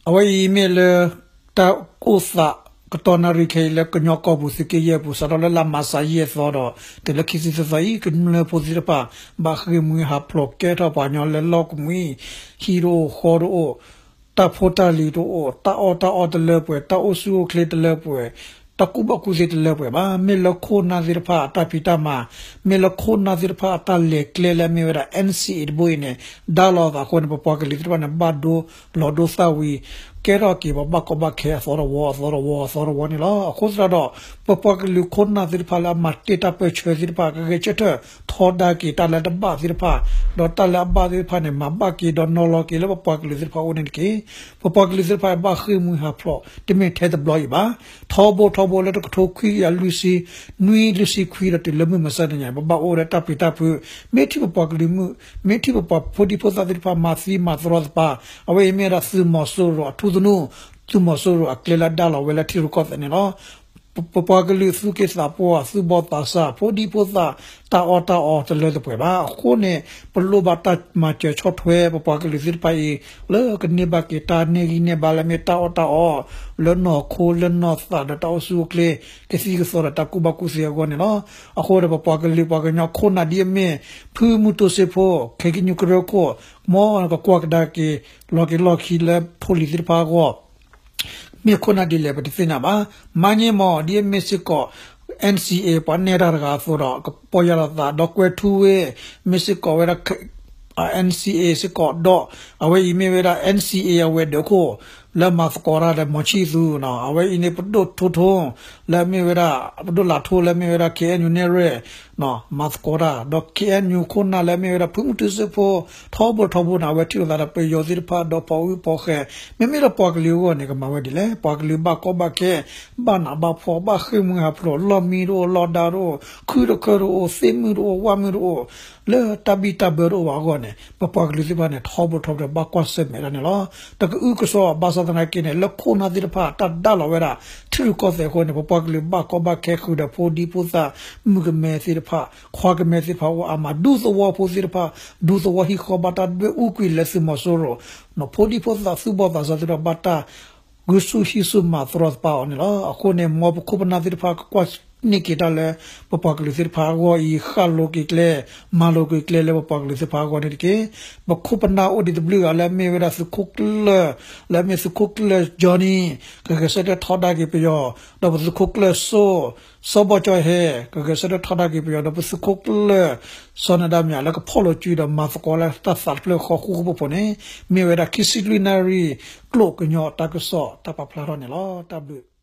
အဝဲအံၤမ့ၢ်လၢ တၢ်အိၣ်သးကတီၢ်နၣ်ရံၣ်ခဲအံၤလၢကညီကီၢ်ပူၤ သုးက့ယဲၢ်ပူၤ စးထီၣ်လၢလါမၢ်ၡးယဲၢ်သီဒီး တုၤလၢခံဆံသၢသီအံၤ ကမျၢၢ်ဖိသ့ၣ်တဖၣ် ဘၣ်ဃ့ၢ်မှံဟးဖျိးကဲထီၣ်ပှၤကညီလၢလီၢ်ကမှံ ဟံၣ်တအိၣ်ဃီတအိၣ် တၢ်ဖိတၢ်လံၤတအိၣ် တၢ်အီၣ်တၢ်အီတလၢပှဲၤ တၢ်အိၣ်ဆူၣ်အိၣ်ချ့တလၢပှဲၤ တၢ်ကူၣ်ဘၣ်ကူၣ်သ့တလၢပှဲၤဘၣ်. မ့ၢ်လၢခိၣ်နၢ်သ့ၣ်တဖၣ်အတၢ်ဖံးတၢ်မၤ မ့ၢ်လၢခိၣ်နၢ်သ့ၣ်တဖၣ်အတၢ်လဲၤကျဲလၢအမ့ၢ်ဝဲဒၣ် NCA တဘိအံၤန့ၣ် ဒါလီၤအသးအဃိန့ၣ် ပပှၤကလုာ်သ့ၣ်တဖၣ်န့ၣ် ဘၣ်ဒိလီၤဒိသၣ်ဝံၤ ကဲထီၣ်က့ၤပှၤဘၣ်ကီဘၣ်ခဲအသီတဝီ အသီတဝီ အသီတဝီန့ၣ်လီၤ. အဃိသတးဒီး ပပှၤကလုာ်ခိၣ်နၢ်သ့ၣ်တဖၣ်လၢအမၤတ့ၢ်တၢ်ပၢၢ်ဆၢသ့ၣ်တဖၣ် ကဂဲၤဆၢထၢၣ်ထီဒါက့ၤတၢ်လၢတဘၣ်သ့ၣ်တဖၣ် ဒီးတၢ်လၢအဘၣ်သ့ၣ်တဖၣ်န့ၣ် မၤဘၣ်က့ၤဒီးနီၤလီၤက့ၤလၢပပှၤကလုာ်သ့ၣ်တဖၣ်အအိၣ်န့ၣ်တက့ၢ်. ပပှၤကလုာ်သ့ၣ်တဖၣ်ဘၣ်ဃ့ၢ်မှံဟးဖျိး တမ့ၢ်ထဲတဘျီအံၤဘၣ်. ထီဘိထီဘိလၢ တကထိခွံကယၤလွံၢ်ဆံနွံ လွံၢ်ဆံခွံဒီးတုၤလၢမုၢ်မဆါတနံၤညါ ပဘၣ်အိၣ်ဝဲဒၣ်တၢ်ပျံၤတၢ်ဖုး မ့ၢ်ထံၣ်ပပှၤကလုာ်မုၣ် မ့ၢ်ထံၣ်ပပှၤဖိဒံဖိသၣ်သ့ၣ်တဖၣ် မၤသံမၤသရီသပှၢ် အဝဲအံၤမ့ၢ်ဝဲဒၣ်သုးမီၤစိရိၤအထူသနူ သုးမီၤစိရိၤအကျဲလၢဒါလီၤဝဲလၢထံရူၢ်ကီၢ်သဲးန့ၣ်လီၤ. ပပှၤကလုာ်သူၣ်က့သးပှၢ် သူၣ်ဘီၣ်သးစၢ် ဖိဒံဖိသၣ် တၢ်အီၣ်တၢ်အီတလၢတပှဲၤဘၣ်. အဃိန့ၣ် ပလိၣ်ဘၣ်တၢ်မၤစၢၤဆီၣ်ထွဲ ပပှၤကလုာ်သ့ၣ်တဖၣ်အံၤ လၢကန့ၢ်ဘၣ်က့ၤတၢ်နဲၣ်ဂံၢ်နဲၣ်ဘါလၢမ့ၢ်တၢ်အီၣ်တၢ်အီ လၢနီၢ်ခိလၢနီၢ်သးဒီးတၢ်အိၣ်ဆူၣ်အိၣ်ချ့ ကသံၣ်ကသီဒီးတၢ်ကူၣ်ဘၣ်ကူၣ်သ့အဂီၢ်န့ၣ်လီၤ. အဃိဒီးပပှၤကလုာ်ပှၤကညီခိၣ်နၢ်ဒ်အမ့ၢ် ဖုမုၢ်တူစ့ဖိ ခဲကနူာ်ကရၢခိၣ် မ်ကကွၢ်ကဒါက့ၤ လီၤက့ၤလီၢ်ခံလၢဖိလံၤသ့ၣ်တဖၣ်အဂီၢ် မ့ၢ်ခိၣ်နၢ်ဒ်လဲၣ် ပတသ့ၣ်ညါဘၣ်. မါန့ၢ်မီၢ် ဒ်အမ့ၢ်စ့ၢ်ကီး NCA ပှၤနဲၣ်တၢ်တဂၤအသိးဒီး ကပီၢ်ယၢ်လီၤသး ဒီးကွဲၤထူဝ့ၣ် မ့ၢ်စ့ၢ်ကီးဝဲဒၣ် NCA စ့ၢ်ကီးဒီး အဝဲအံၤမ့ၢ်ဝဲဒၣ် NCA အဝဲၤဒၢးခိၣ် လၢမၤသကိးတၢ်ဒီး မီၤဆံၣ်သူ အဝဲအံၤန့ၣ် ပဒိၣ်ထိထိ လၢအမ့ၢ်ဝဲဒၣ် ပဒိၣ်လးထိလၢအမ့ၢ်ဝဲဒၣ် KNU နဲၣ်ရွဲၣ် မၤသကိးတၢ် ဒီး KNU ခိၣ်နၢ်လၢအမ့ၢ်ဝဲဒၣ် ဖုမုၢ်တူစ့ဖိ ထီဘိထီဘိန့ၣ် အဝဲထံၣ်လိာ်သးဒီးပယီၤသ့ၣ်တဖၣ် ဒီးဖီအုၣ်ဖီဃဲၤ မ့မ့ၢ်လၢပှၤကလုာ်အဂီၢ်န့ၣ် ကမၤဝဲဒ်လဲၣ်. ပှၤကလုာ်ဘၣ်ကီဘၣ်ခဲ ဘၣ်နးဘၣ်ဖှီၣ် ဘၣ်ဃ့ၢ်မှံဟးဖျိး လီၢ်မံတအိၣ် လီၢ်ဒါတအိၣ် ခုတခၢတအိၣ် သ့ၣ်မုၢ်တအိၣ် ဝၣ်မုၢ်တအိၣ် လၢတၢ်ဘံၣ်တၢ်ဘၢတအိၣ်ဘၣ်အဂီၢ်န့ၣ် ပပှၤကလုာ်သ့ၣ်တဖၣ်န့ၣ် ထီဘိထီဘိဘၣ်ကွၢ်ဆၢၣ်မဲာ်တၢ်န့ၣ်လီၤ. တကအုကစွါဘၣ်ဆၣ်သနာ်က့န့ၣ် လၢခိၣ်နၢ်သ့ၣ်တဖၣ်တၢ်ဒါလီၤဝဲဒၣ် ထံရူၢ်ကီၢ်သဲးအဃိန့ၣ် ပပှၤကလုာ်ဘၣ်ကီဘၣ်ခဲဃုာ်ဒီးဖိဒံဖိသၣ် မုၣ်ကမဲသ့ၣ်တဖၣ် ခွါကမဲသ့ၣ်တဖၣ်အိၣ်အါမး ဒူသဝီဖိသ့ၣ်တဖၣ် ဒူသဝီဟံၣ်ဃီဘၣ်တၢ်ဒွဲၣ်အူကွံာ်လၢသုးမီၤစိရိၤ ဖိဒံဖိသၣ်သူၣ်ဘီၣ်သးစၢ်သ့ၣ်တဖၣ်ဘၣ်တၢ် ဂုာ်ဆူၣ်ဟံးဆူၣ်မၤသရီသပှၢ်အီၤန့ၣ်လီၤ. အဃိန့ၣ် မ်ပခိၣ်ပနၢ်သ့ၣ်တဖၣ်ကကွၢ်န့ၢ်က့ၤတၢ်လၢ ပပှၤကလုာ်သ့ၣ်တဖၣ်အဂီၢ်အံၤ ဃၣ်လိၤက့ၤကျဲ မၤလိၤက့ၤကျဲလၢပပှၤကလုာ်သ့ၣ်တဖၣ်အဂီၢ်န့ၣ်တက့ၢ်. ပခိၣ်ပနၢ်အိၣ်ဒံးတဘျုးဂၤလၢအမ့ၢ်ဝဲဒၣ်သုးခိၣ်ကျၢၢ် လၢအမ့ၢ်သုးခိၣ်ကျၢၢ် Johnny ကဂဲၤဆၢထၢၣ်ထီဒါက့ၤပယီၤ ဒီးပသုးခိၣ်ကျၢၢ်စိ စီၤဘီၣ်ကၠီဟဲ ကဂဲၤဆၢထၢၣ်ထီဒါက့ၤပယီၤ ဒီးပသုးခိၣ်ကျၢၢ် စီၤနဒါမၠး လၢကဖီၣ်လိာ်စုဒီးမၤသကိးလၢတၢ်သးတဖျၢၣ်ဃီဃူဃူဖိးဖိးန့ၣ် မ့ၢ်ဝဲဒၣ်ခံဆံလွံၢ်နၣ်ရံၣ် ကျိာ်ကညီတၢ်ကစီၣ်တၢ်ပာ်ဖျါထီၣ်န့ၣ်လီၤ. တၢ်ဘျုး